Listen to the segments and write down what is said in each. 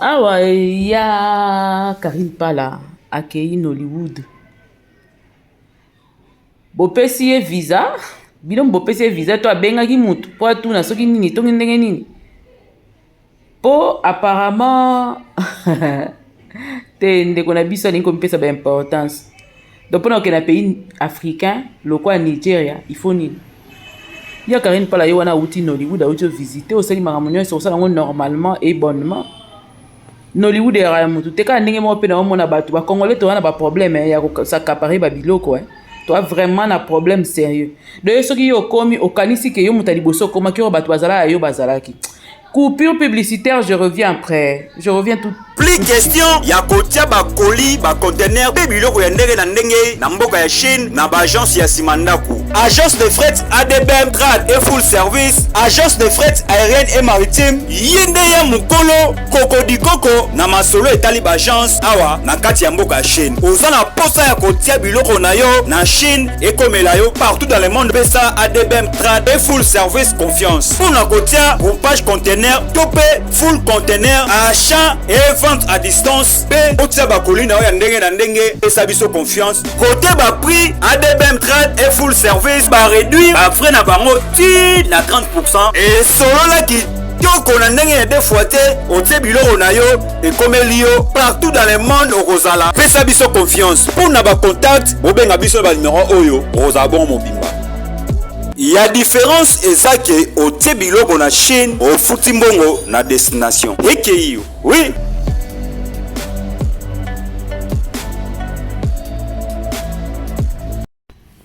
Awa ya Carine Pala akeyi Nollywood. Bopesi ye visa, bino bopesi ye visa to abengaki mutu po atuna soki nini tongi ndenge nini? Po apparemment te ndeko na biso alingi komipesa ba importance. Donc pona kokende na pays africain lokola Nigeria il faut nini? Ya Carine Pala ye wana awuti Nollywood awuti o visiter osali makambo nyonso osala yango normalement et bonnement. Nollywood eyaka ya mutu te kaka ndenge moko mpe naomona bato ba congolais toza na ba problème ya kos'accaparer ba biloko eh. Toza vraiment na problème sérieux. Donc soki yo okomi okanisi ke yo moto ya liboso okomaki oyo bato bazala ya yo bazalaki. Coupure publicitaire, je reviens après. Je reviens tout. Plus question ya kotia bakoli baconteneur mpe biloko ya ndenge na ndenge na mboka ya Chine na baagence ya nsima ndako. Agence de fret ADBM Trade et Full Service, agence de fret aérienne et maritime, ye nde ya mokolo kokodikoko na masolo etali baagence awa na kati ya mboka ya Chine. Oza na posa ya kotia biloko na yo na Chine ekomela yo partout dans le monde, pesa ADBM Trade et Full Service confiance mpona kotia groupage conteneur to mpe full conteneur, achat et vente à distance, mpe otia bakoli na yo ya ndenge na ndenge. Pesa biso confiance kote baprix. ADBM Trade et Full Service baréduire bafrais na bango ti na 30. Esolola kitoko na ndenge ya deux fois te. Otie biloko na yo, ekomeli yo partout dans le monde okozala. Pesa biso confiance. Mpona bacontact, bobenga biso na banumero oyo, okozala bongo mobimba. Ya différence eza ke otie biloko na Chine, ofuti mbongo na destination, ekei yo. Oui.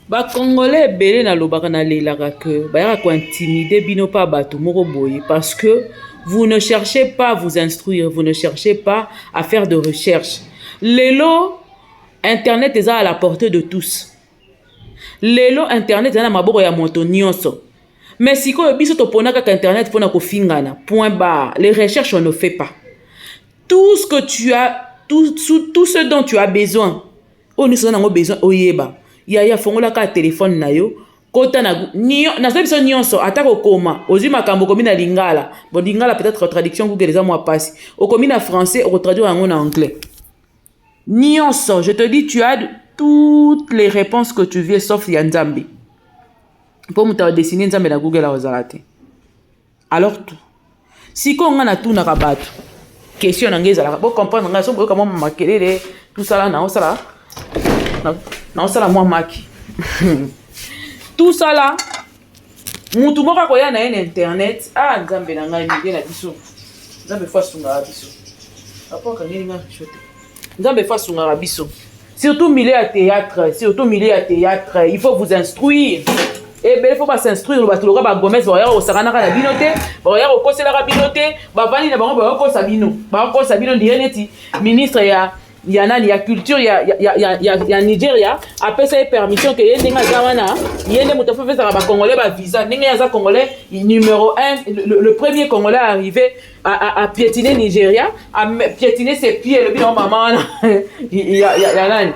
Bacongolais ebele, nalobaka, nalelaka ke bayaka kointimider bino mpa bato moko boye, parce que vous ne cherchez pas à vous instruire, vous ne cherchez pas à faire de recherche. Lelo internet eza à la portée de tous. Lelo internet eza na maboko ya moto nyonso. Mais sikoyo biso topona kaka internet mpona kofingana, point barre. Les recherches, on ne fait pas. Tout ce que tu as, tout, tout, tout ce dont tu as besoin, oyo nyonso oza nango besoin oyeba, yaya, fongola kaka telefone na yo, kota na naza biso nyonso. Ata kokoma, ozwi makambo, okomi na lingala, bon, lingala peut-être traduction Google eza mwa pasi, okomi na français, okotraduire yango na anglais nyonso. Je te dis, tu as toutes les réponses que tu veux, sauf ya Nzambe, mpo moto adessiner Nzambe na Google akozala te. Alors tout sikoyo, ngai natunaka bato question na ngai ezalaka, bocomprendre ngai so boyoka mwa makelele, tosala naosala naosala mwa maki. Tout ça là, mutu moko akoya na ye na internet. Ah, Nzambe na ngai, milie na biso, Nzambe faut asungaka biso. Papa akangeli ngai richo te. Nzambe faut asungaka biso, surtout milieu ya théâtre, surtout milieu ya théâtre. Il faut vous instruire ebele, faut bas'instruire. Bato loka bagomez bakoya kosakanaka na bino te, bakoya kokoselaka bino te. Bavandi na bango, bakokosa bino, bakokosa bino ndire neti ministre ya nani ya culture ya Nigeria apesa ye permission ke ye ndenge aza wana, ye nde moto afo apesaka bacongolais bavisa, ndenge ye aza congolais numéro 1, le premier congolais arrivé à piétiner Nigeria, à piétiner ses pieds, elobi nango mama wana ya nani,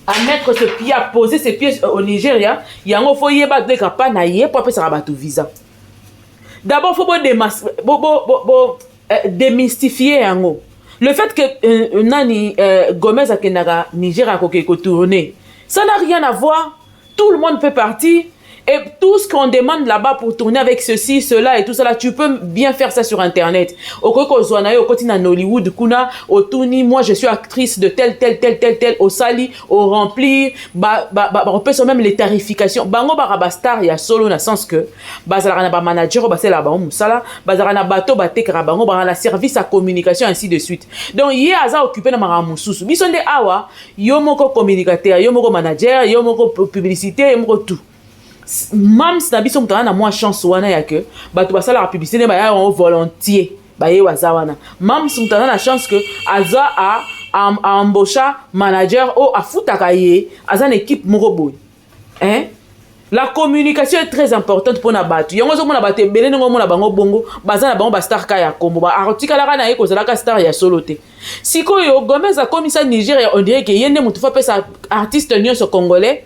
à mettre ce pied, à poser ses pieds au Nigeria. Yango faut yeba leka pa na ye po apesaka bato visa. D'abord faut bo, bo, bo, bo, bo démystifier yango. Le fait que nani Gomez akendaka Nigeria akoki kotourner, ça n'a rien à voir. Tout le monde peut partir et tout ce qu'on demande là-bas pour tourner avec ceci, cela et tout ça là, tu peux bien faire ça sur internet. Okoki kozwa na yo, okoti na Nollywood kuna, otuni: moi, je suis actrice de tel tel tel tel tel, osali, oremplir, bakopesa même les tarifications. Bango baka bastar ya solo na sens que bazalaka na bamanager oyo basalelaka bango mosala, bazalaka na bato batekaka bango, bazalaka na service ya communication, ainsi de suite. Donc ye aza occupé na makambo mosusu. Biso nde awa, yo moko communicateur, yo moko manager, yo moko publicité, yo moko tout. Mams na biso, moto aza na mwa chance wana ya ke bato basalaka publicité nde baya yango volontiers, baye baza wana. Mams, moto aza na chance ke aza aembaucha manager oyo afutaka ye, aza na équipe moko boye, hein? La communication est très importante mpona bato. Yango ozomona bato ebele ndenge omona bango bongo, baza na bango bastar ka ya kombo, atikalaka na ye kozalaka star ya solo te. Sikoyo Gomez akomisa Nigeria, on dirait ke ye nde motu faut apesa artiste nyonso congolais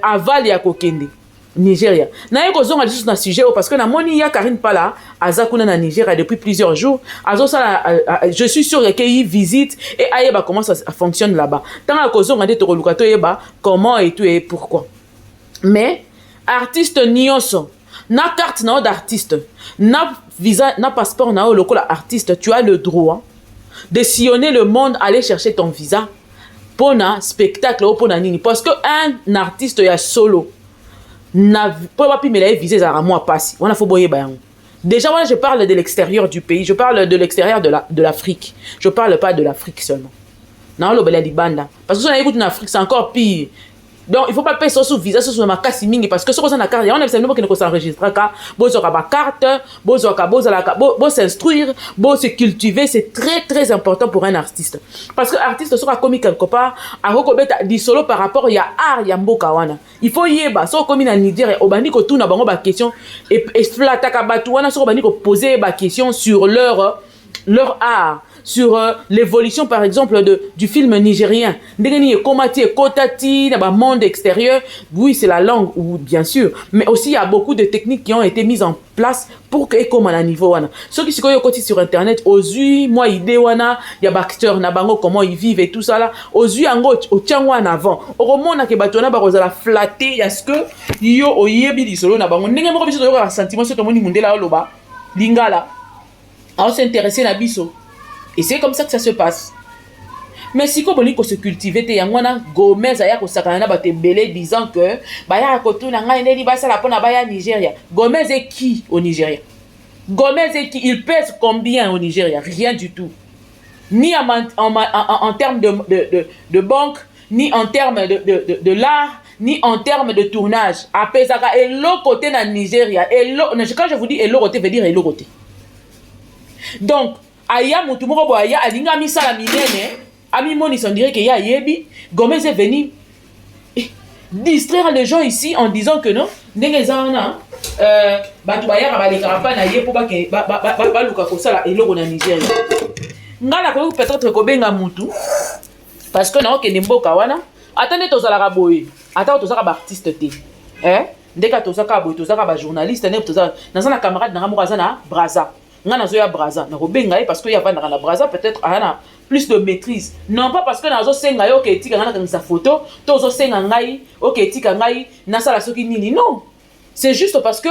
aval ya kokende. Nigeria. Naye kozonga lisusu na sujet oyo parce que namoni ya Karine Pala aza kuna na Nigeria depuis plusieurs jours, azosala, je suis sûr que ye visite et ayeba comment ça fonctionne là-bas. Ntango akozonga nde tokoluka toyeba comment et tout et pourquoi. Mais artiste nyonso na carte na yo d'artiste, na visa, na passeport na yo lokola artiste, tu as le droit de sillonner le monde, aller chercher ton visa mpona spectacle oyo, mpona nini? Parce que un artiste ya solo na mpo bapimela ye visa ezalaka mwa pasi wana. Faut boyeba yango déjà wana. Je parle de l'extérieur du pays, je parle de l'extérieur de l'Afrique, je parle pas de l'Afrique seulement, naolobela libanda, parce que so nayebi kutu na Afrique, c'est encore pire. Donc il faut pas pesa osu visa soso na makasi mingi, parce que soki oza na carte yango na bisa bino, bokende kosenregistraka, bozwaka bacarte, bozwaka, bozalaka, bosinstruire, bose cultiver. C'est très très important pour un artiste, parce que artiste soki akomi quelque part, akoki kobeta lisolo par rapport ya art ya mboka wana. Il faut yeba, soki okomi na Nigeria, obandi kotuna bango baquestion, eflataka bato wana. Soki obandi kopose baquestion sur leur art, sur l'évolution par exemple du film nigérien, ndenge nini ekóma ti ekota ti na bamonde extérieur. Oui, c'est la langue ou bien sûr, mais aussi il y a beaucoup de techniques qui ont été mises en place pour que ekóma na niveau wana. Soki sikoyo okoti sur internet, ozwi mwa idée wana ya baacteur na bango, comment ils vivent et tout ça là, ozwi yango, otia yango en avant, okomona ke bato wana bakozala flatté ya ce que yo oyebi lisolo na bango. Ndenge moko biso toyokaka sentiment so tomoni mundele aoloba lingala, aos'intéresser na biso, et c'est comme ça que ça se passe. Mais sikoyo bolingi kose cultiver te. Yango wana Gomez aya kosakana na bato ebele, disant que bayaka kotuna ngai ndeni basala mpona baya Nigeria. Gomez est qui au Nigeria? Gomez est qui? Il pèse combien au Nigeria? Rien du tout, ni en termes de banque, ni en termes de l'art, ni en termes de tournage. Apesaka eloko te na Nigeria. Elo, quand je vous dis eloko te, veut dire eloko te. Donc aya motu moko boye, aya alingi amisala minene, amimonisa, on dirait que ye ayebi. Gomez est venu distraire les gens ici en disant que non, ndenge eza wana, bato bayaka, balekaka mpa na ye mpo baluka kosala eloko na Nigeria. Ngai nakoki peut-être kobenga mutu parce que naokende mboka wana. Ata nde tozalaka boye, ata tozalaka baartiste te, eh? Ndenge tozalaka boye, tozalaka bajournaliste, nde naza na camarade nanga moko aza na Braza, ngai nazoya Braza, nakobenga ye parce que ye avandaka na Braza, peut-être aya na plus de maîtrise. Non pas parce que nazosenga ye oke etika ngai nakangisa photo, to ozosenga ngai oke etika ngai nasala soki nini. Non, c'est juste parce que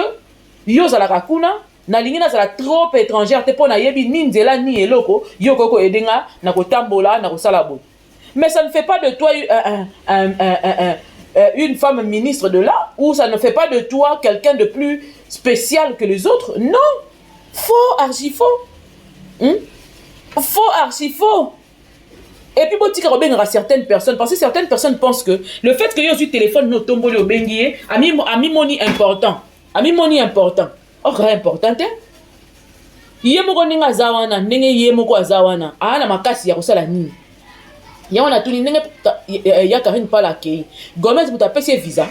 yo ozalaka kuna, nalingi nazala trop étrangère te, mpo nayebi ni nzela ni eloko. Yo okoki koaider nga na kotambola, na kosala boye. Mais ça ne fait pas de toi une femme ministre de là, ou ça ne fait pas de toi quelqu'un de plus spécial que les autres. Non, faux, archi faux, Faux, archi faux. Et puis botika kobengaka certaines personnes, parce que certaines personnes pensent que le fait que yo ozwi téléphone no, otomboli, obengi ye, amimoni important, amimoni important. Or important te. Ye moko ndenge aza wana, ndenge ye moko aza wana, aa na makasi ya kosala nini? Yango natuni, ndenge ya Karine Pala akei, Gomez moto apesi ye visa?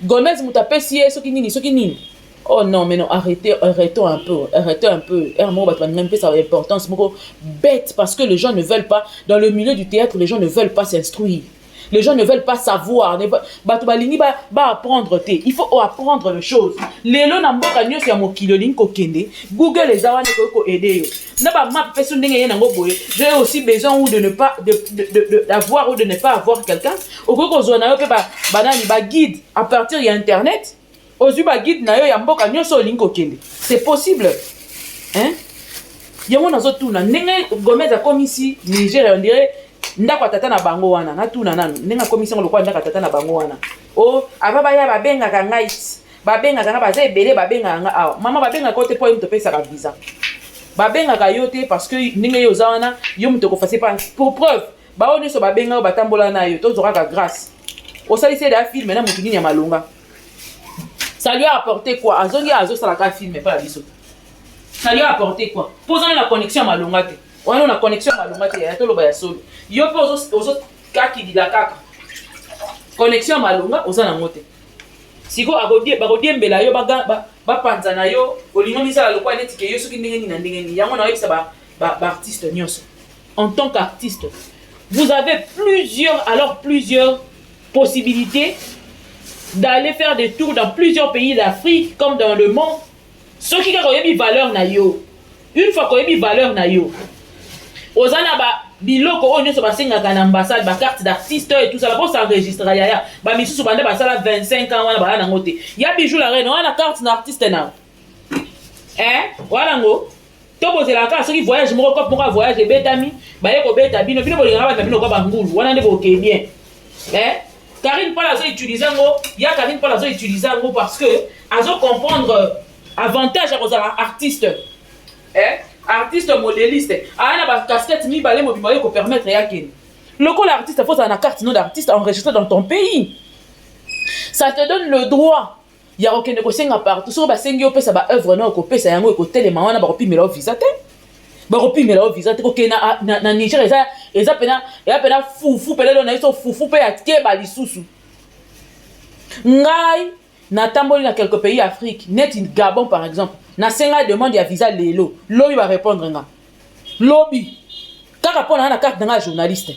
Gomez moto apesi ye soki nini, soki nini? Oh non, mais non, arrêtez, arrêtons un peu, arrêtons un peu. Moko bato baninga mpesa importance moko bête, parce que les gens ne veulent pas, dans le milieu du théâtre, les gens ne veulent pas s'instruire, les gens ne veulent pas savoir, bato balingi baapprendre te. Il faut apprendre les choses. Lelo na mboka nyonso ya mokili olingi kokende, Google eza wana, ekoki koaider yo na bamap mpe so ndenge ye nango boye. J'ai aussi besoin ou de ne pas d'avoir ou de ne pas avoir quelqu'un. Okoki kozwa na yo mpe banani, baguide à partir ya internet. Ozwi baguide na yo ya mboka nyonso olingi kokende, c'est possible, hein? Yango nazotuna, ndenge Gomez akomisi Nigeria on dirait ndako ya tata na bango wana, natuna nanu, ndenge akomisi yango lokola ndako ya tata na bango wana, o ava baya babengaka ngai, babengaka ngai, baza ebele, babengaka ngai awa. Mama, babengaka yo te mpo yo moto opesaka visa. Babengaka yo te parce que ndenge yo oza wana, yo moto okofase pa. Pour preuve, bao nyonso babenga yo, batambola na yo, tozwakaka grâce osalisi ede ya film na motu nini ya malonga. Ça lui a apporté quoi? Azongi, azosalaka film epai ya biso. Ça lui a apporté quoi? Mpo ozana na connexion ya malonga te wana, na connexion ya malonga te. Ya toloba ya solo, yo mpe ozokakidila kaka connexion ya malonga, oza nango te. Sikoyo bakodiembela yo, bapanza na yo, olingo misala lokola neti ke yo soki ndenge nini na ndenge nini. Yango naoyebisa baartiste nyonso, en tant qu'artiste, vous avez plusieurs, alors plusieurs possibilités. d'aller faire des tours dans plusieurs pays d'Afrique comme dans le monde. Soki kaka oyebi valeur na yo, une fois koyebi valeur na yo, oza na ba biloko oyo nyonso basengaka na ambassade, bacarte d'artiste et tout ça, bos'enregistra yaya. Bamisusu banda basala 25 ans wana baya nango te. Ya Bijou la Reine wana, carte na artiste na eh wana yango to bozelaka kaka soki voyage moko, cope moko ya voyage ebetami, baye kobeta bino. Bino bolingaka bato na bino kwa bangulu wana nde boke bien. Eh Karine Pala azo utiliser yango, ya Karine Pala azo utiliser yango parce que azo comprendre avantage ya kozala artiste, eh artiste modéliste, aya na bacasquette mibale mobimba oyo kopermettre ya kende lokola artiste. Faut ozala na carte nom d'artiste enregistré dans ton pays, ça te donne le droit ya kokende kosenga partout. Soki basengi opesa baœuvre na, okopesa yango, ekotelema wana, bakopimela yo visa te, bakopimela yo visa te. Kokende na Niger eza pena, eza pena fufu pena elo na ye so fufu mpe ya keba. Lisusu ngai natamboli na quelques pays Afrique, neti Gabon par exemple, nasenga demande ya visa lelo, lobi barépondre nga, lobi kaka, mpo na na carte na nga ya journaliste.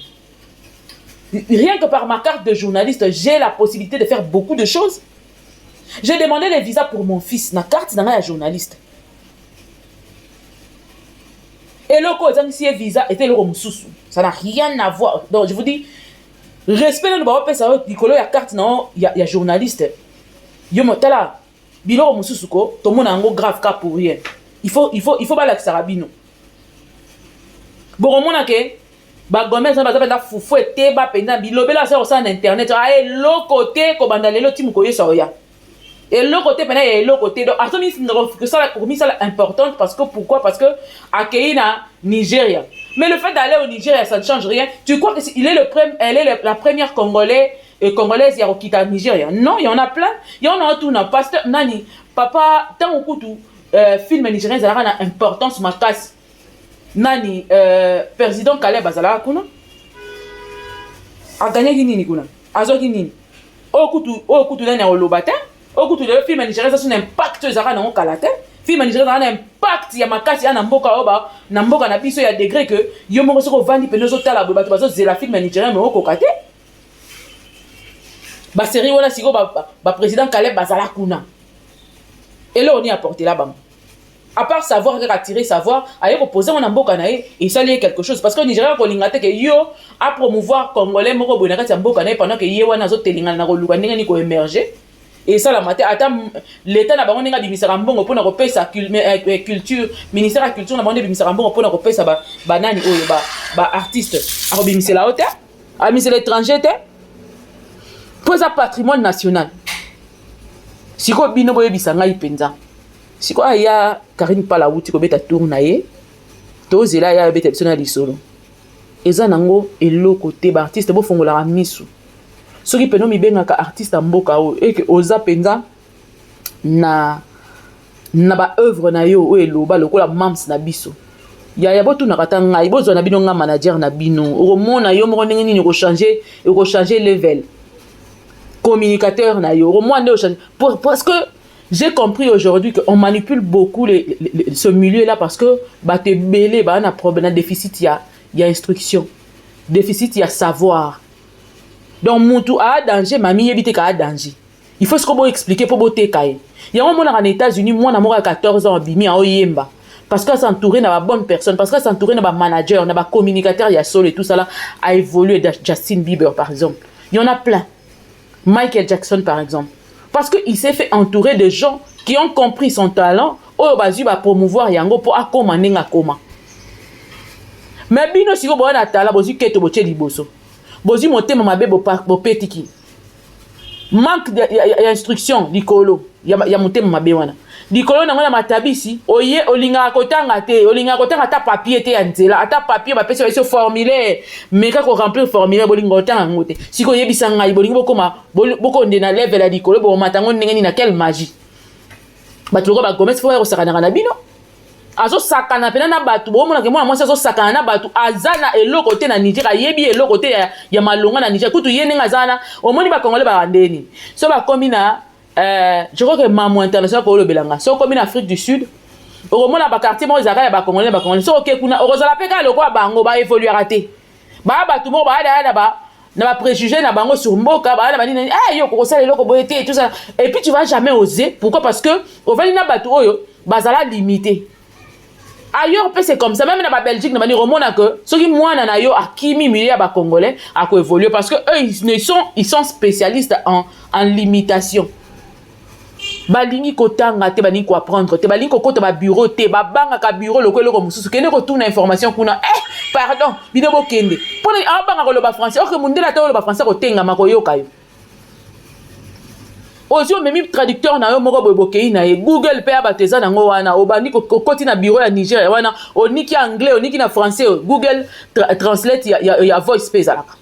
Rien que par ma carte de journaliste, j'ai la possibilité de faire beaucoup de choses. J'ai demandé le visa pour mon fils na carte na nga ya journaliste. Eloko ezangisi ye visa ete eloko mosusu, ça n'a rien à voir. Donc je vous dis, respect nano baopesa yo likolo ya carte na yo ya journaliste. Yo tala biloko mosusu ko tomona yango grave ka pour rien. Il faut balakisaka bino, bokomona ke bagomez wana baza mpenza fufu eteba mpenza. Bilobela asa kosala na internet a eloko te. Kobanda lelo ti mokoyesa oya eloko te mpena ya eloko te. Donc azomisala importante parce que, pourquoi? Parce que akei na Nigeria. Mais le fait d'aller au Nigeria, ça ne change rien. Tu crois que il est le premier, elle est la première Congolais et Congolaise ya kokita Nigeria? Non, il y en a plein. Il y en a tout na pasteur nani, papa ntango kutu film nigérien ezalaka na importance makasi, nani, président Caleb azalaka kuna, aganyaki nini kuna, azwaki nini? Oyo kutu, oyo kutu nani akoloba te. Oyo kutu lelo film ya Nigeria eza so na impact oyo ezalaka nango kala te. Film ya Nigeria ezalaka na impact ya makasi ya na mboka oyo, na mboka na biso, ya degré que yo moko soki ovandi pene ozotala boye, bato bazozela film ya Nigeria, me okoka te. Basérie wana sikoyo, baprésident Caleb bazala kuna, eloko nini apportela bango à part savoir kaka tirer savoir? Aye kopose ngo na mboka na ye, esali ye quelque chose, parce que Nigeria kolinga te ke yo apromouvoir Congolais moko boye na kati ya mboka na ye pendant ke ye wana azotelingana na koluka ndenge nini koémerger. Esalama te. Ata leta na bango ndenge abimisaka mbongo mpona kopesa culture, ministère ya culture na bango nde ebimisaka mbongo mpona kopesa banani oyo baartiste, akobimisela yo te, abimisela étranger te, mpo eza patrimoine national. Sikoyo bino boyebisa ngai mpenza, sikoyo aya Karine Pala awuti kobeta tour na ye, tozela aya abeta biso na lisolo. Eza nango eloko te. Baartiste, bofongolaka misu. Soki pene omibengaka artiste ya mboka oyo, eke oza mpenza na baœuvre na yo oyo eloba lokola mams na biso yaya, botunaka ata ngai, bozwa na bino nga manager na bino, okomona yo moko ndenge nini ekochange, ekochange level communicateur na yo, okomona nde ochange. Parce que j'ai compris aujourd'hui qu'on manipule beaucoup ce milieu-là, parce que bato ebele baa na problème, na déficit ya instruction, déficit ya savoir. Donc mutu aa danger, mami yebi te ka aa danger. Il faut sikoyo boexpliquer mpo boteka ye. Yango omonaka na États-Unis, mwana moko ya 14 ans abimi, aoyemba parce que s'entourer na babonne personne, parce que s'entourer na bamanager, na bacommunicateur ya solo et tout ça là, a évolué. Justin Bieber par exemple, il y en a plein, Michael Jackson par exemple, parce que il s'est fait entourer de gens qui ont compris son talent, oyo bazwi bapromouvoir yango mpo akóma ndenge akóma. Mais bino sikoyo boya na tala, bozwi keto, botie liboso, bozwi motema mabe, bopetiki manque ya instruction likolo ya motema mabe wana, likolo nango na matabisi. Oye olingaka kotanga te, olingaka kotanga ata papier te ya nzela, ata papier bapesi biso formulaire, meka koremplir formulaire, bolinga kotanga yango te. Sikoyo oyebisa ngai, bolingi bokoma, bokonde na level ya likolo, bomata yango ndenge nini? Na quelle magie? Bato lokola bagomesi fo baya kosakanaka na bino. Azosakana mpena na bato, bomonaka mwana mwasi azosakana na bato, aza na eloko te na Niger, ayebi eloko te ya malonga na Niger. Kutu ye ndenge aza wana, omoni bakongole baka ndeni so bakomi na je crois que mamo international koolobelanga. So okomi na Afrique du Sud, okomona baquartier moko ezalaka ya bakongole na bakongole. So oke kuna, okozala mpe kaka lokola bango, baévoluaka te. Baya bato moko baya daya na ba na ba préjugés na bango sur mboka, baa na banini, ah yo okokosala eloko boye te, tout ça. Et puis tu vas jamais oser. Pourquoi? Parce que ovandi na bato oyo bazala limité. Ailleurs mpe c'est comme ça, même na babelgique na bani, omona que soki mwana na yo akimi milieu ya bacongolais, akoévolue, parce que eux ils sont spécialistes en limitation. Balingi kotanga te, balingi koapprendre te, balingi kokota babureau te, babangaka bureau loko eloko mosusu. Kende kotuna information kuna, eh pardon, bino bokende mpona abanga koloba français. Oke mondele ata oloba français, kotengama koyoka yo. Ozwi, omemi traducteur na yo moko boye, bokei na ye. Google mpe ya bato eza nango wana. Obandi, okoti na bureau ya Nigeria wana, oniki anglais, oniki na français, Google Translate ya voice mpe ezalaka,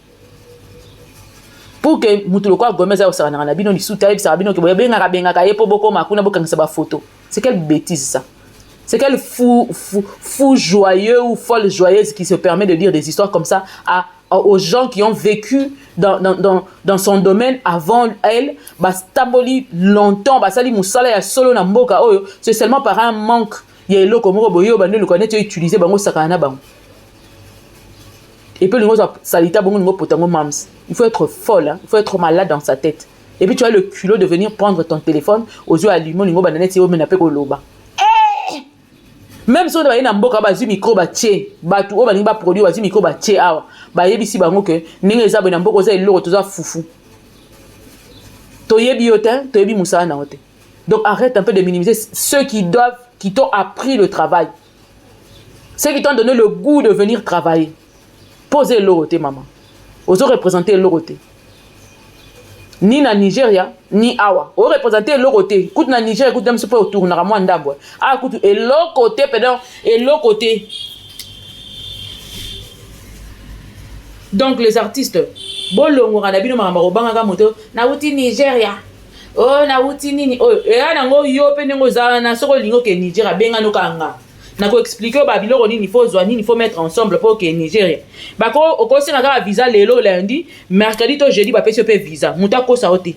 pour que mutu lokola Gomez ayosakanaka na bino lisusu te, ayebisaka bino ke boyebengaka bengaka ye mpo bokóma kuna bokangisa bafoto. C'est quelle bêtise, ça? C'est quel fou, fou, fou joyeux ou folle joyeuse qui se permet de dire des histoires comme ça aux gens qui ont vécu dans son domaine avant elle, batamboli longtemps, basali mosala ya solo na mboka oyo? C'est seulement par un manque ya eloko moko boye oyo bandi oluka neti utiliser bango, osakana na bango, et puis olingo ozwa salita bongo, olingo pota yango mams. Il faut être folle, hein? Il faut être malade dans sa tête. Et puis tu as le culot de venir prendre ton téléphone, ozwi allume, olingo banda neti omena mpe koloba. Même soki baye na mboka, bazwi micro, batie bato oyo balingi baproduire, bazwi micro, batie awa, bayebisi bango ke ndenge eza boye na mboka, oza eloko, toza fufu, toyebi yo te, toyebi mosala na yo te. Donc arrête un peu de minimiser ceux qui t'ont appris le travail, ceux qui t'ont donné le goût de venir travailler. Pose eloko te, mama, ozo représenter eloko te, ni na Nigeria ni awa, oreprésente eloko te. Kutu na Nigeria kutu biso mpe otournaka mwa ndambo, awa kutu eloko te, pardon, eloko te. Donc les artistes, bolongwaka na bino makambo kobangaka moto nauti Nigeria, oyo nauti nini, oyo eya nango. Yo mpe ndenge oza wana, soki olingi oke Nigeria, bengani okanga nakoexplike oyo babiloko nini faut ozwa, nini faut mettre ensemble mpo oke Nigeria. Bako okosenga kaka visa lelo lundi, mercredi to jeudi bapesi yo mpe visa. Moto akosa yo te.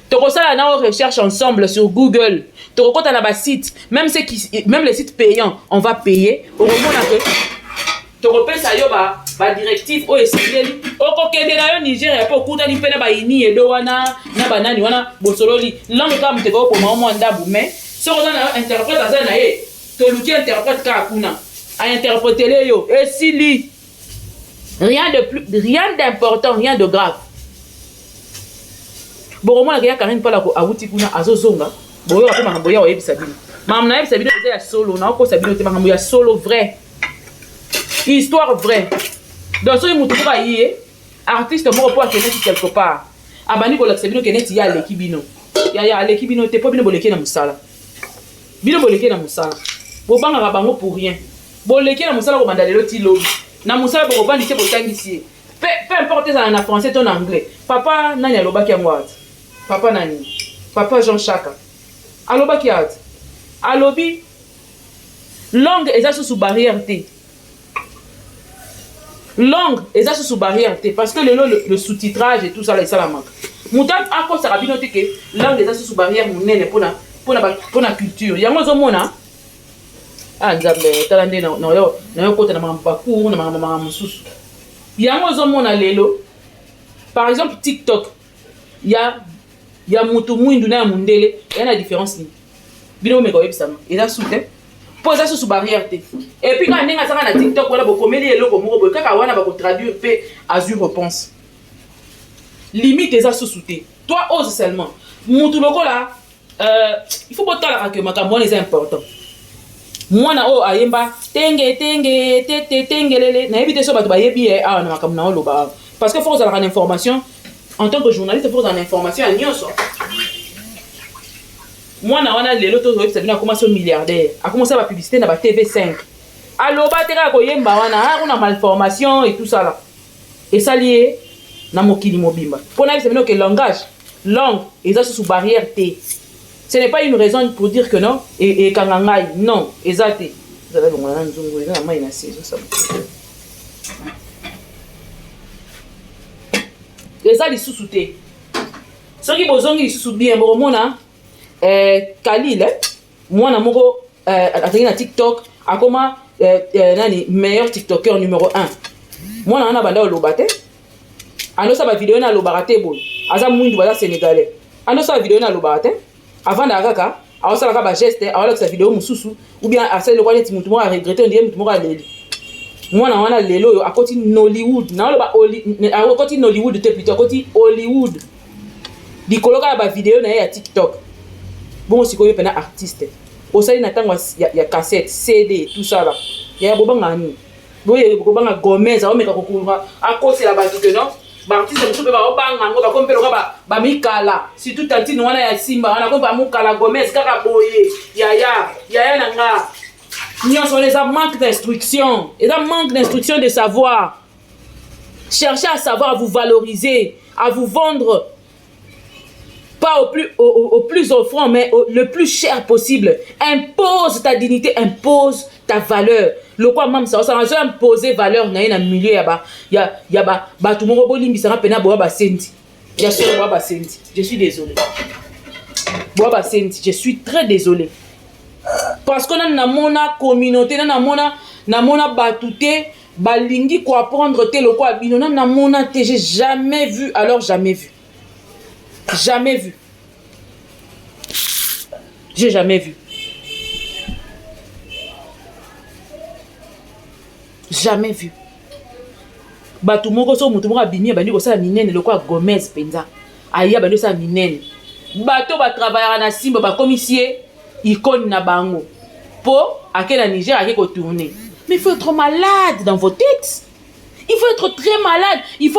Tokosala na recherche ensemble sur Google, tokokɔta na basite, même, ceux qui, même les sites payants, on va payer. Okomona ke tokopesa yo badirective oyo esengeli. Okokende na yo Nigeria mpe okutani mpe na bayini edo wana na banani wana, bosololi langue kaka moto ekokoma o mwa ndambu. Mais soki oza na yo interprète, aza na ye, toluki interprète kaka kuna, ainterprétele yo, esili. Rien de plus, rien d'important, rien de grave. Bokomonaka ya Karine Mpala awuti kuna, azozonga, boyoka mpe makambo ya oyebisa bino. Makambo nayebisa bino eza ya solo, naokosa bino te, makambo ya solo, vrai histoire, vrai. Donc soki motu moko aye, artiste moko mpo akendeki quelque part, abandi kolakisa bino ke neti ye aleki bino, yaya, aleki bino te, mpo bino boleki na mosala. Bino boleki na mosala, bobangaka bango pour rien. Boleki na mosala kobanda lelo ti lobi na mosala, bokovandisi, botangisi ye, peu importe ezala na français to na anglais. Papa nani alobaki yango ati? Papa nani? Papa Jean Chaka alobaki ati, alobi langue eza susu barrière te, langue eza susu barrière te, parce que lelo le sous-titrage et tout ça esalamaka. Moto akosaka bino te ke langue eza susu barrière monene mpona culture. Yango ozomona, ah Nzambe, tala nde nayokota na makambo bacour na makambo makambo mosusu. Yango ozomona lelo, par exemple TikTok ya mutu mwindu na ya mundele eya na différence nini? Bino bomeka oyebisama, eza su te, mpo eza susu barrière te. Et puis kaka ndenge azaka na TikTok wana, bokomeli eloko moko boye kaka wana, bakotraduire mpe azwi réponse. Limite eza susu te. Toi ose seulement mutu lokola il faut botalaka ke makambo wana eza important. Mwana oyo ayemba tenge tenge tete tengelele, nayebi te so bato bayebi ye awa na makambo na oloba awa, parce que faut ozalaka na information en tant que journaliste, faut ozala na information ya nyonso. Mwana wana lelo tozoyebisa bino akoma so milliardaire, akomosala bapublicité na ba TV5. Aloba te, kaka koyemba wana akuna malformation et tout ça là, esali ye na mokili mobimba. Mpo nayebisa bino ke langage, langue eza susu barrière te. Ce n'est pas une raison pour dire que non, ekanga ngai, non, eza te. Ezala longola na nzungu eza na mai na se, ezosala eza lisusu te. Soki bozongi lisusu bien, bokomona Kalil, mwana moko azalaki na TikTok, akoma nani, meilleur tiktoker numéro 1. Mwana wana banda oloba te. Andosala bavideo na alobaka te boye, aza mwindu, baza Sénégalais. Andosala video na alobaka te, avandaka kaka, aosalaka bageste, aolakisa video mosusu ou bien asali lokola neti motu moko aregrete, ondie motu moko aleli. Mwana wana lelo oyo akoti Nollywood, naoloba akoti Nollywood te, plutôt akoti Hollywood likolo kaka bavideo na ye ya TikTok. Bongo sikoyo mpena artiste osali na ntango ya cassette, CD, tout ça là, yaya, bobanga nini? Boye kobanga Gomez aomeka kokuluka, akosela bato ke non, baartiste mosusu mpe baobanga yango, bakomi mpe loka bamikala, surtout tantine wana ya Simba wana, komi bamokala Gomez kaka boye. Yaya, yaya na nga, nyonso wana eza manque d'instruction, eza manque d'instruction, de savoir. Cherchez à savoir, à vous valoriser, à vous vendre pas au plus offrant, mais le plus cher possible. Impose ta dignité, impose ta valeur. Lokwa mamisa osala, azo imposer valeur na ye na milieu ya ba bato moko. Bolimbisaka mpena, boya basendi ya solo, boya basendi. Je suis désolé, boya basendi, je suis très désolé, parce que nani namona communauté, nani namona bato te balingi koapprendre te lokwa bino. Nani namona te, j'ai jamais vu, alors jamais vu, jamais vu, j'ai jamais vu, jamais vu bato moko. So moto moko abimi, abandi kosala minene lokola Gomez mpenza, aye abandi kosala minene, bato batravaillaka na Simba bakomisi ye icône na bango mpo ake na Niger, ake kotourner. Mais il faut être malade dans vos têtes, il faut être très malade, il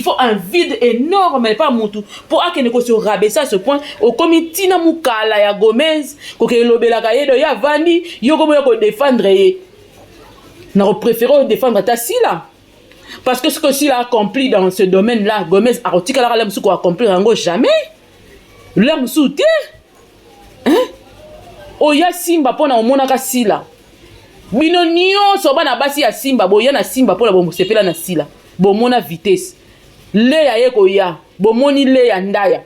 faut un vide énorme pa mutu mpo akende kose rabaisser à ce point. Okomi ntina mokala ya Gomez, kokende lobelaka ye do ye avandi, yo komoya kodéfendre ye. Na kopréféré odéfendre ata Sila, parce que ce que Sila a accompli dans ce domaine là, Gomez akotikalaka la mosusu koaccomplir yango jamais, la mosusu te, hein? Oya Simba mpo na omonaka Sila, bino nyonso bana basi ya Simba boya na Simba mpona bosepela na Sila, bomona vitesse le ya ye koya, bomoni le ya ndaya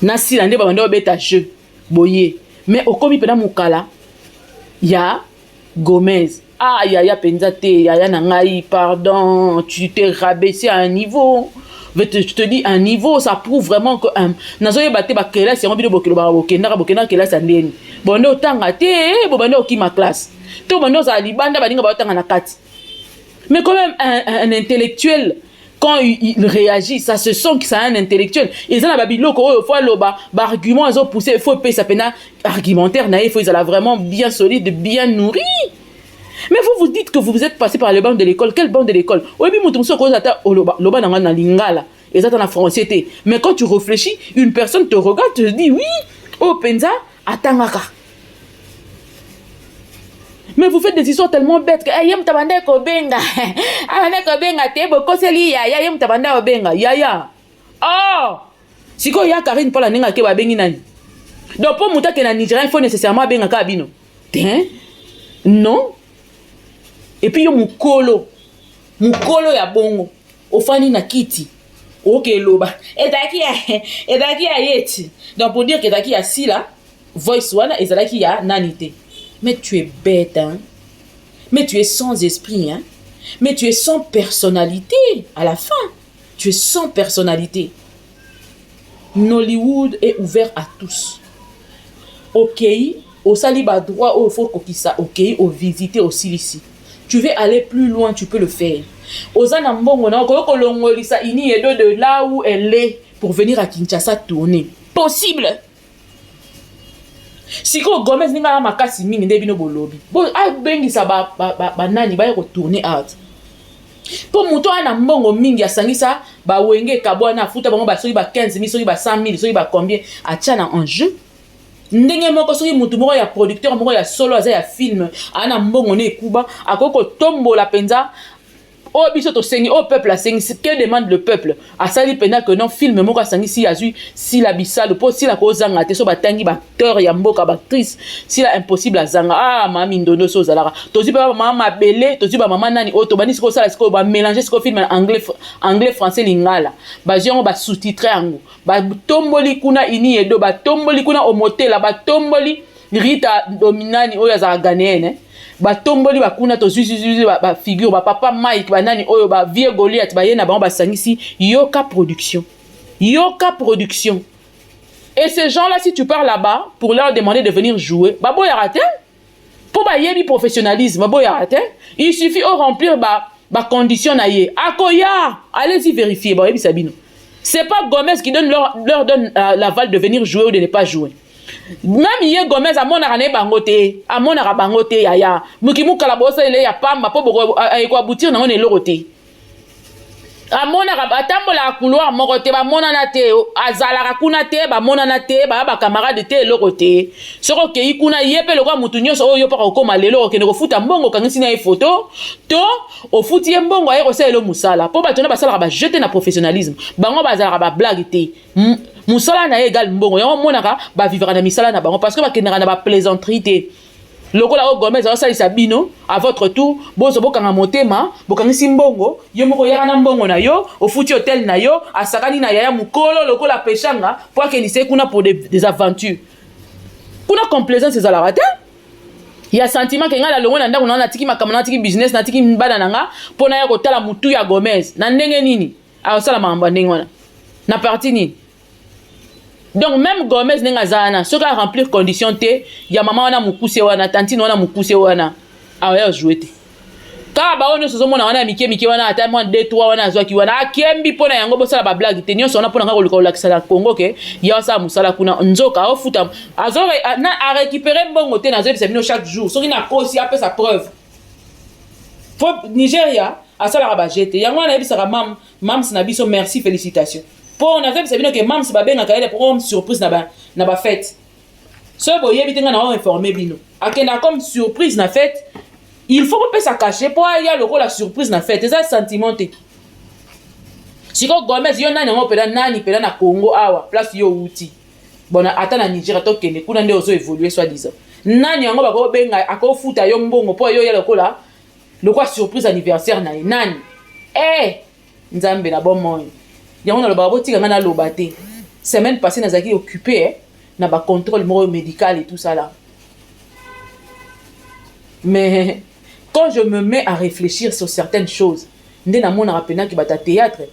na Sila nde babanda obeta jeu boye. Mais okomi mpena mokala ya Gomez. Ah yaya, mpenza te, yaya na ngai, pardon, tu t'es rabaissé à un niveau, je te dis un niveau, ça prouve vraiment que nazoyeba te bakelasi yango bino bokelobaka, bokendaka kelasi ya ndeni, bonde otanga te, bobande okima classe to bande ozala libanda, baninga baotanga na kati. Mais quand même un intellectuel, quand il réagit, ça se sent que c'est un intellectuel. Eza na babiloko oyo faut aloba, baargument ezopousse, faut epesa mpena argumentaire na ye, faut ezala vraiment bien solide, bien nourri. Mais vous vous dites que vous êtes passé par le banc de l'école. Quel banc de l'école? Oyebi moto mosusu okoza ata loba na nga na lingala, eza ta na français te, mais quand tu réfléchis, une personne te regarde, te dit oui, oyo mpenza atangaka. Mais vous faites des histoires tellement bêtes que eh, ye moto abanda kobenga, abanda kobenga te, bokoseli yaya, ye moto abanda kobenga yaya. Oh, sikoyo ya Karine Mpola, ndenge ake babengi nani? Donc mpo moto ake na Nigeria, il faut nécessairement abenga kaka bino te? Non. Et puis yo mokolo, mokolo ya bongo, ofandi na kiti, oke eloba ezalaki ya ye ti. Donc pour dire que ezalaki ya Sila, voice wana ezalaki ya nani te. Mais tu es bête, hein? Mais tu es sans esprit, hein? Mais tu es sans personnalité. À la fin, tu es sans personnalité. Nollywood est ouvert à tous. Okei osali badroit oyo faut kokisa, okei ovisite, osilisi. Tu veux aller plus loin, tu peux le faire. Oza na mbongo na okoki kolongolisa Ini Edo de là où elle est pour venir à Kinshasa tourner, possible. Sikoyo Gomez, ndenge aya makasi mingi nde bino bolobi abengisa banani baya kotourner art, mpo moto aya na mbongo mingi, asangisa bawenge ekabwana, afuta bango soki ba 15 000, soki ba 100 000, soki ba combien, atia na enjeu. Ndenge moko soki motu moko ya producteur moko ya solo aza ya film, aya na mbongo na ekuba, akoki kotombola mpenza oyo biso tosengi, oyo peuple asengi. Que demande le peuple? Asali mpenza que non, film moko asangisi, azwi Sila Bisalo, mpo Sila kozanga te. So batangi baacteur ya mboka, baactrice, Sila impossible azanga. Ah, mama Mindondo, so ozalaka, tozwi mpe bamama mabele, tozwi bamama nani oyo tobandi sikoyo osala, sikoyo bamélange sikoyo film na anglais, anglais, français, lingala, bazwi yango, basous-titre yango, batomboli kuna Ini Edo, batomboli kuna Omotela, batomboli Rita Dominani oyo azalaka ghanéenne. Batomboli bakuna, tozwi bafigure, bapapa Mike, banani oyo, bavieux Goliath, baye na bango, basangisi Yoka Production. Yoka Production. Et ces gens-là, si tu pars là-bas pour leur demander de venir jouer, baboyaka te, mpo bayebi professionnalisme, baboyaka te. Il suffit oremplir bacondition na ye, akoya. Allez-y vérifier, bayebisa bino. C'est pas Gomez qui leur donne l'aval de venir jouer ou de ne pas jouer. Même ye Gomez amonaka na ye bango te, amonaka bango te. Yaya moki mokala bosalela ya pamba mpo ekoaboutir nango na eloko te. Amonaka, atambolaka couloir moko te, bamonana te, azalaka kuna te, bamonana te, baya bacamarade te, eloko te. Soki okei kuna, ye mpe lokola motu nyonso oyo yo mpaka okóma lelo, okende kofuta mbongo, okangisi na ye foto to ofuti ye mbongo, aye kosalela mosala. Mpo bato wana basalaka bajeu te na professionnalisme, bango bazalaka bablague te. Mosala na ye égale mbongo. Yango omonaka bavivaka na misala na bango, parce que bakendaka na baplaisanterie te lokola oyo Gomez azosalisa bino. À votre tour, bozwa, bokanga motema, bokangisi mbongo, yo moko oyaka na mbongo na yo, ofuti hotel na yo, asakani na yaya mokolo lokola Peshanga mpo akendisa ye kuna pour des aventures. Kuna complaisance ezalaka te ya sentiment ke ngai nalongwe na ndako na nga, natiki makambo, natiki business, natiki bana na nga mpo naya kotala mutu ya Gomez. Na ndenge nini akosala makambo ya ndenge wana? Na parti nini? Donc même Gomez, ndenge aza wana, soki aremplir condition te ya mama wana mokuse wana, tantine wana mokuse wana, aoya jouer te. Kaka baoyo nyonso ozomona wana ya mike mike wana, ata mwa 2 3 wana azwaki wana, akembi mpo na yango. Bosala bablague te. Nyonso wana mpo na ngai koluka kolakisa na Congo ke ya osala mosala kuna, nzoka aofuta, arécupérer mbongo te. Nazoyebisa bino chaque jour, soki nakosi, apesa preuve. Po Nigeria asalaka bajeu te. Yango wana nayebisaka mam mams na biso, merci, félicitation, mpo nazoyebisa bino ke mams babengaka ye comme surprise na bafête. Soki boyebi te, ngai na informe bino, akendaka comme surprise na fête. Il faut kopesa cachet mpo aya lokola surprise na fête. Eza sentiment te. Sikoyo Gomez, yo nani yango mpena? Nani mpena na Congo awa, place yo outi bon, ata na Nigeria, tokende kuna nde ozo évolue soi disant nani yango bakobenga, akofuta yo mbongo mpo yo ya lokola surprise anniversaire na ye? Nani? Eh, Nzambe na bomoi! Yango nalobaka, botika ngai naloba te. Semaine passée nazalaki occupé, eh, na bacontrôle moko médical et tout ça là. Mais quand je me mets à réfléchir sur certaines choses, nde namonaka mpenaki bato ya théâtre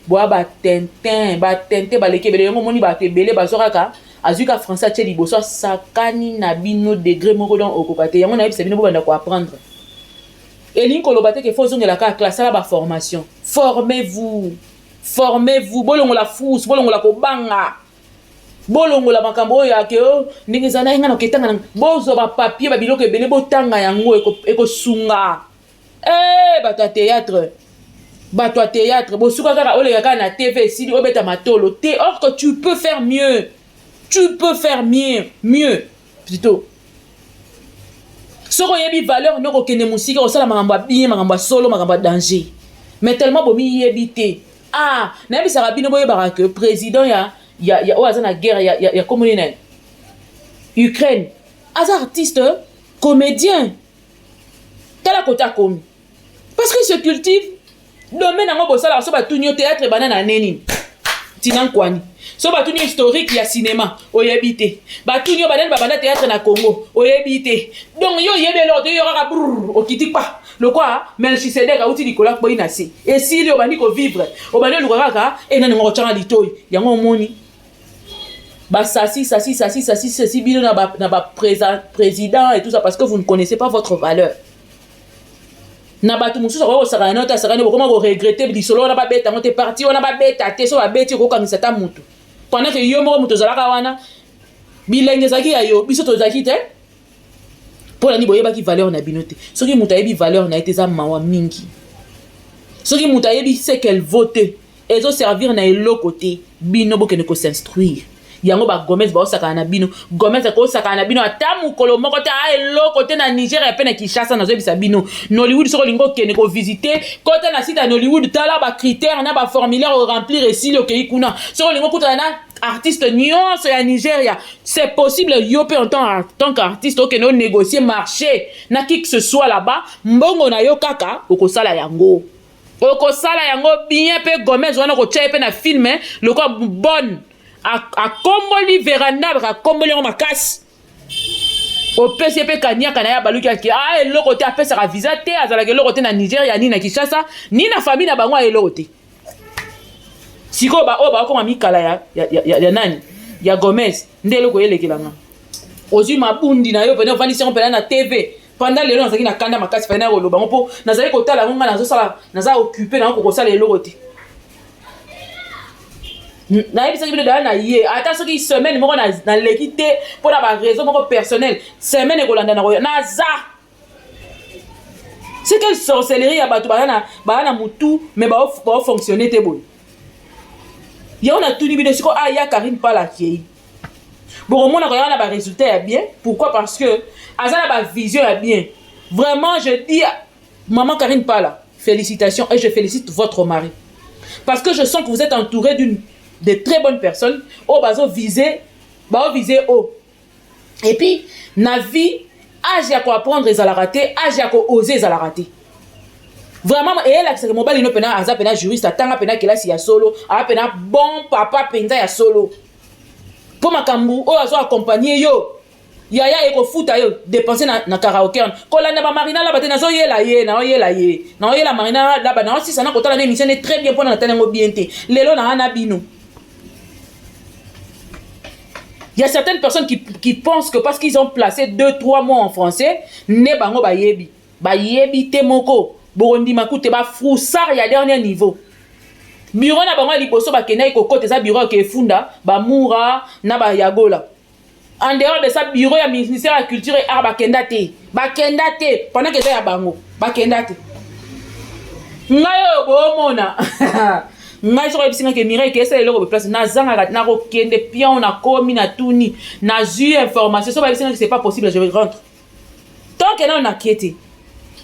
boya batintin, batintin baleki ebele. Yango omoni bato ebele bazwa kaka, azwi ka français, atie liboso, asakani na bino degré moko, donc okoka te. Yango nayebisa bino, bobanda koapprendre. Elingi koloba te ke faut ozongela kaka classe. Sala baformation, formez-vous, formez-vous. Bolongola frousse, bolongola kobanga, bolongola makambo oyo ake o ndenge eza na ye. Ngai na oketanga, bozwa bapapier, babiloko ebele, botanga yango, ekosunga. E bato ya théâtre, bato ya théâtre, bosuka kaka oleka kaka na TV, esili, obeta matolo te. Or que tu peux faire mieux, tu peux faire mieux, mieux plutôt. Soki oyebi valeur nde okokende mosika, kosala makambo ya bien, makambo ya solo, makambo ya danger. Mais tellement bomiyebi te. Ah, nayebisaka bino, boyebaka ke président ya oyo aza na guerre ya komoni na Ukraine aza artiste comédien. Tala kota akomi, parce qu'il se cultive. Domaine yango bosalaka, so batuni yo théâtre ebanda na nini, ntina nkwani. So batuni yo historique ya cinéma, oyebi te. Batuni yo banani babanda théâtre na Congo, oyebi te. Donc yo oyebi eloko te. Yo kaka brr, okiti kpa lokwa Melchisedek, auti likolo, akpoyi na se, esili. Obandi kovivre, obandi oluka kaka enani ngo kotyanga litoi. Yango omoni basasi sasi sasi sasi sasi bino na baprésident et tout ça, parce que vous ne connaissez pas votre valeur. Na bato mosusu akoki kosakana na te, asakani, bokoma koregretter lisolo wana. Babeta yango te, parti wana babeta te. So babeti, okokangisa ata motu, pendant ke yo moko moto ozalaka wana, bilenge ezalaki ya yo, biso tozalaki te. Mpo na nini boyebaki valeur na bino te? Soki moto ayebi valeur na ye te, eza mawa mingi. Soki moto ayebi ce qu'elle vaut te, ezoservir na eloko te. Bino bokende kosinstruire yango. Bagomez baosakana na bino. Gomez akosakana na bino ata mokolo moko te. A eloko te na Nigeria mpe na Kinshasa. Nazoyebisa bino, Nollywood, soki olingi okende kovisite, kota na site ya Nollywood, tala bacritère na baformulaire oremplir, esili, okei kuna. Soki olingi okutana na artiste nyonso ya Nigeria, c'est possible. Yo mpe en tant qu'artiste, okende onégocier marché na qui que ce soit là-bas, mbongo na yo kaka okosala yango, okosala yango bien. Mpe Gomez wana, kotia ye mpe na film lokola bonne, akomboli veranda, akomboli yango makasi. Opesi ye mpe kaniaka na ye, abaluki ake a eloko te, apesaka visa te, azalaka eloko te na Nigeria, ni na Kinshasa, ni na famille na bango, ya eloko te. Sikoyo baoyo bakokoma mikala ya nani, ya Gomez, nde eloko elekelanga. Ozwi mabundi na yo pene, ovandisi yango mpena na TV pendant lelo. Nazalaki na kanda makasi pene ya koloba ngo, mpo nazali kotala yango. Ngai nazosala, naza occupé nango, kokosala eloko te. Nayebisaki bino daya na ye, ata soki semaine moko naleki te mpo na baraison moko personnel, semaine ekolanda na koya naza. C'est quelle sorcellerie ya bato baya na mutu mais baofonctionne te boye? Yango natuni bino siko, aya Karine Pala akei, bokomona koyaka na barésultat ya bien. Pourquoi? Parce que aza na bavision ya bien. Vraiment, je dis, maman Karine Pala, félicitations, et je félicite votre mari, parce que je sens que vous êtes entouré d'une de très bonnes personnes oyo bazo viser, baoviser o. Et puis na vie, âge ya koapprendre ezalaka te, âge ya kooser ezalaka te. Vraiment, eyelakisaka mobali no mpena aza mpena juriste, atanga mpena kelasi ya solo, aza mpena bon papa mpenza ya solo, mpo makambo oyo azo accompagne yo, yaya, ekofuta yo dépense na karaoke. Kolanda bamarina Laba te. Nazoyela ye, naoyela ye, naoyela Marina Laba, naosisa na kotala na émission ne très bien, mpona natala yango bien te lelo naa na bino. Il y a certaines personnes qui pensent que parce qu'ils ont placé 2, 3 mots en français, ne bango bayebi. Bayebi te moko. Bokondima kute ba froussard ya dernier niveau. Bureau na bango ya liboso bakendaki kokota eza bureau ya efunda bamura na bayagola. En dehors de ça, bureau ya ministère ya Culture et Art bakenda te, bakenda te pendant que eza ya bango, bakenda te. Ngai oyo boomona ngai, soki oyebisi ngai ke Mireille ke esala eloko place, nazangaka, nakokende pion, nakomi, natuni, nazwi information. So bayebisi ngai que c'est pas possible, je rentre. Tant que nano nakie te,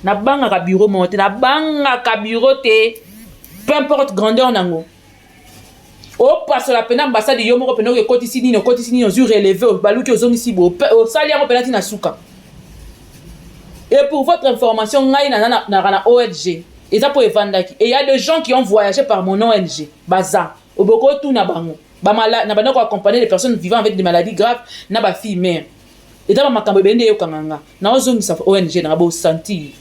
nabangaka bureau moko te, nabangaka bureau te, peu importe grandeur nango. Opasola mpena ambassade yo moko mpena, oyo ekotisi nini, okotisi nini, ozwi relevé, baluki, ozongisi boye, osali yango mpena ntina suka. Et pour votre information, ngai naka na ONG eza mpo evandaki, et y a des gens qui ont voyagé par mon ONG, baza oboko otuna bango na banda koaccompagner les personnes vivant avec des maladies graves na bafille mère. Eza bamakambo ebele nde eyokanga nga naozongisa ONG nanga. Bosentir